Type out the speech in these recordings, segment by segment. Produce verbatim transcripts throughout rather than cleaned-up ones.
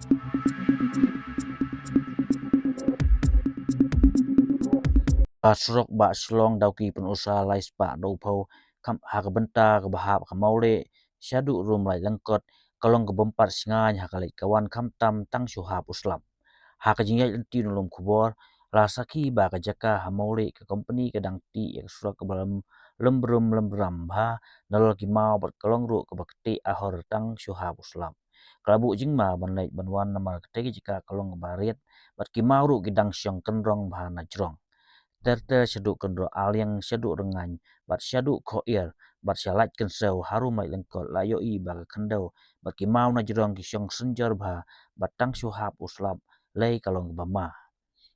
Ka surok Bah Shillong Dawki Pynursla lai spah dawphew kham ha ka bynta kaba hap ha Mawleh shaduh Rumlait Lyngkot ka long kaba ym pat sngewthuh ha ka leit ka wan khamtam tang shu hap u slap. Ha ka jingïaid lynti na lum khubor la sakhi ba ka jaka ha Mawleh ka kompani ka dang tih ïa ka surok kaba lem lem brum lem bram bha na la ki maw bad ka long ruh kaba ktieh ahor tang shu hap u slap. Ka la buh jingma ban leit ban wan namar katei ka jaka ka long kaba riat bad ki maw ruh ki dang shong kynrong bha na jrong. Ter ter shaduh Kyndroh Aliang, shaduh Rngaiñ bad shaduh Khohiar bad sha Laitkynsew ha Rumlait Lyngkot la ïohi ba ka khyndew bad ki maw na jrong ki shong synjor bha bad tang shu hap u slap lei ka long kaba ma.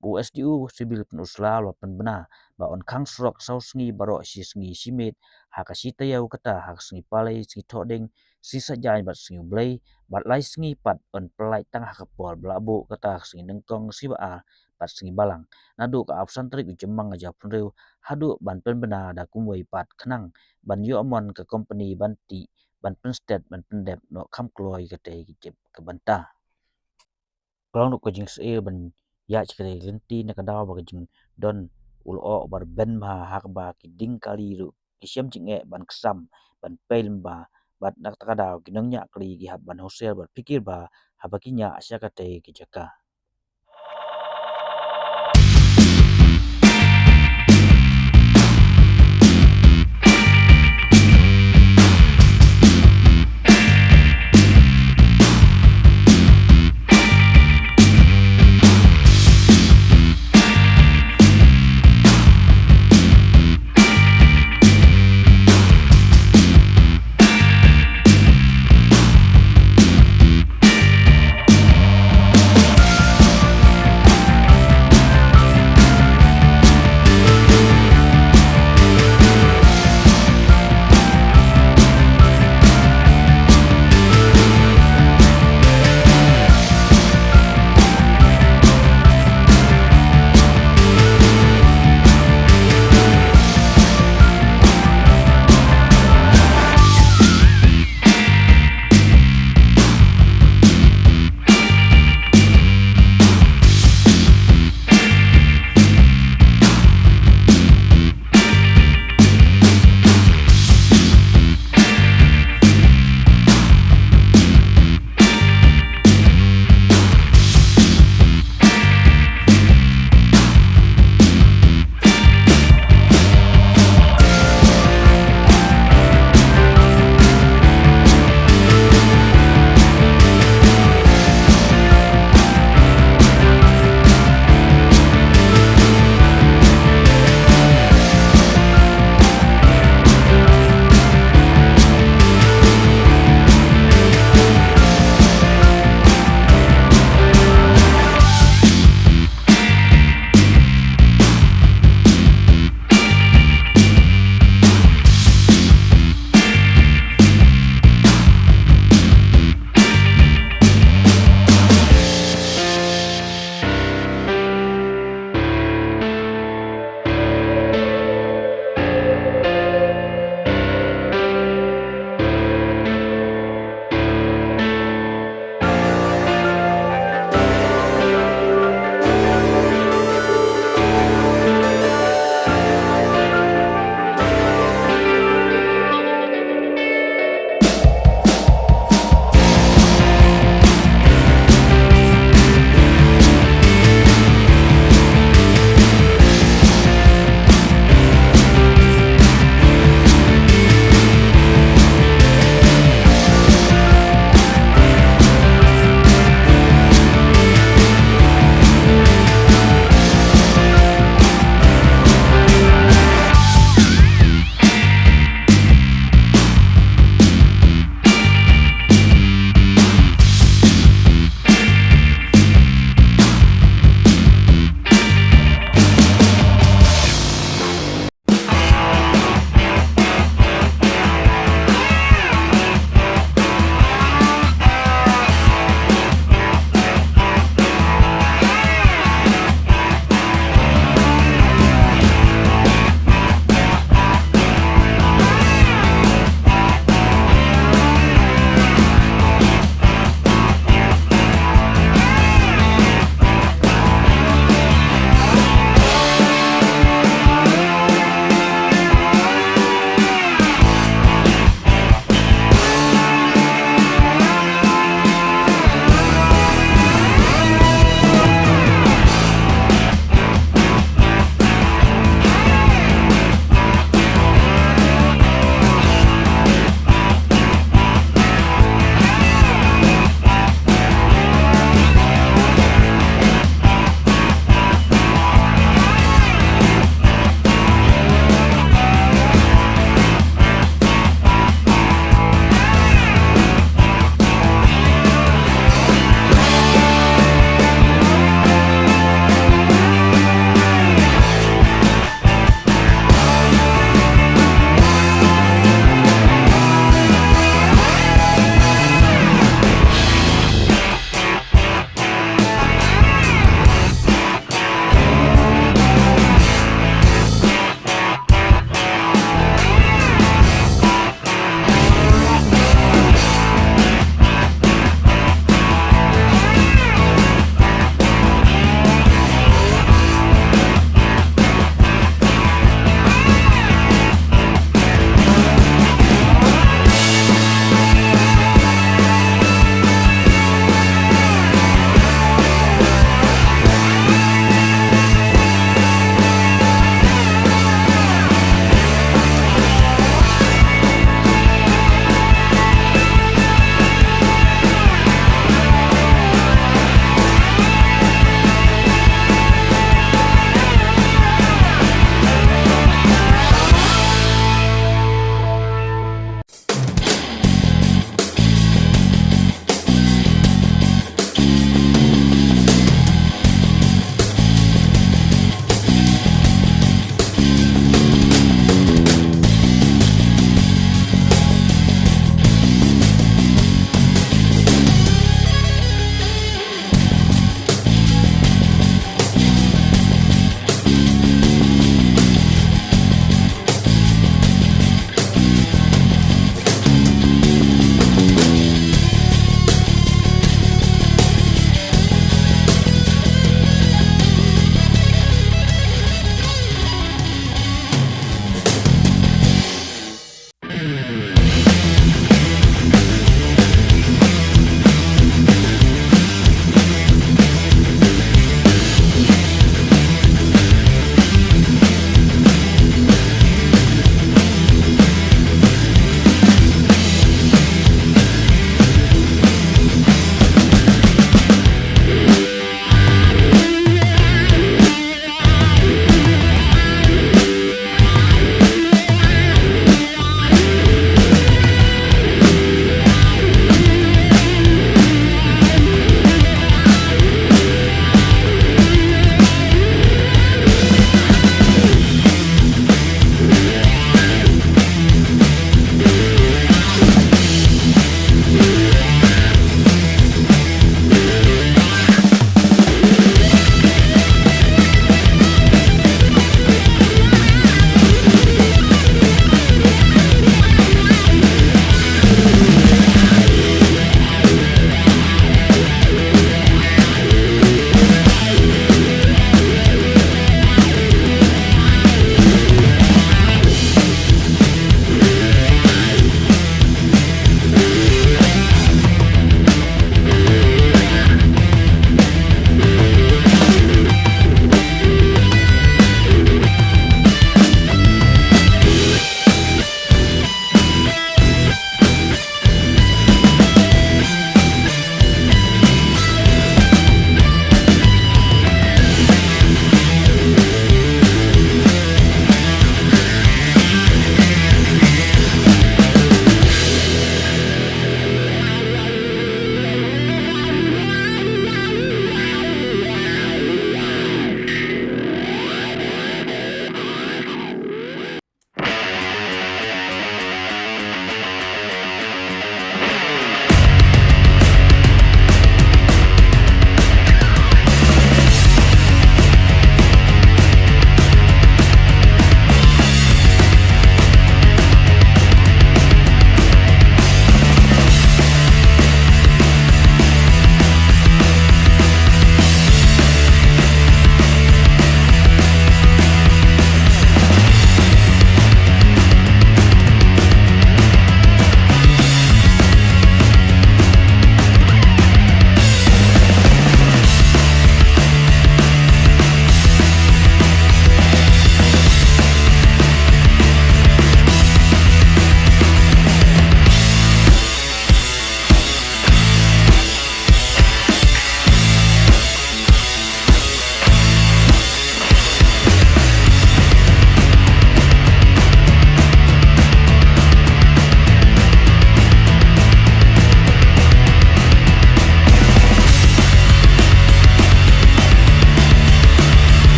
U S D O Civil Pynursla u la pynbna ba yn khang surok saw sngi baroh shi sngi shi miet, ha ka shi taïew kata ha ka sngi Palei, sngi Thohdieng, sngi Saitjaiñ bad sngi U Blei, bad lai sngi pat yn pyllait tang ha ka por ba la buh kata ha ka sngi Nyngkong, sngi Ba-ar bad sngi Balang. Naduh ka arphew san tarik u Jymmang hajar arphew hynriew haduh ban pynbna da kumwei pat khnang ban ïoh mon ka kompani ban tih ban pynstet ban pyndep noh kham kloi katei ka jingïaid ka bynta. Ka long ruh ka jingsngewsih ban ïaid sha katei ka lynti na ka daw ba ka jingdon u lyoh u ba rben bha ha kaba ki dieng kali ruh ki shem jingeh ban ksam ban pei lyngba bad na kata ka daw ki nongñiah kali ki hap ban husiar bad phikir bha haba ki ñiah sha katei ka jaka.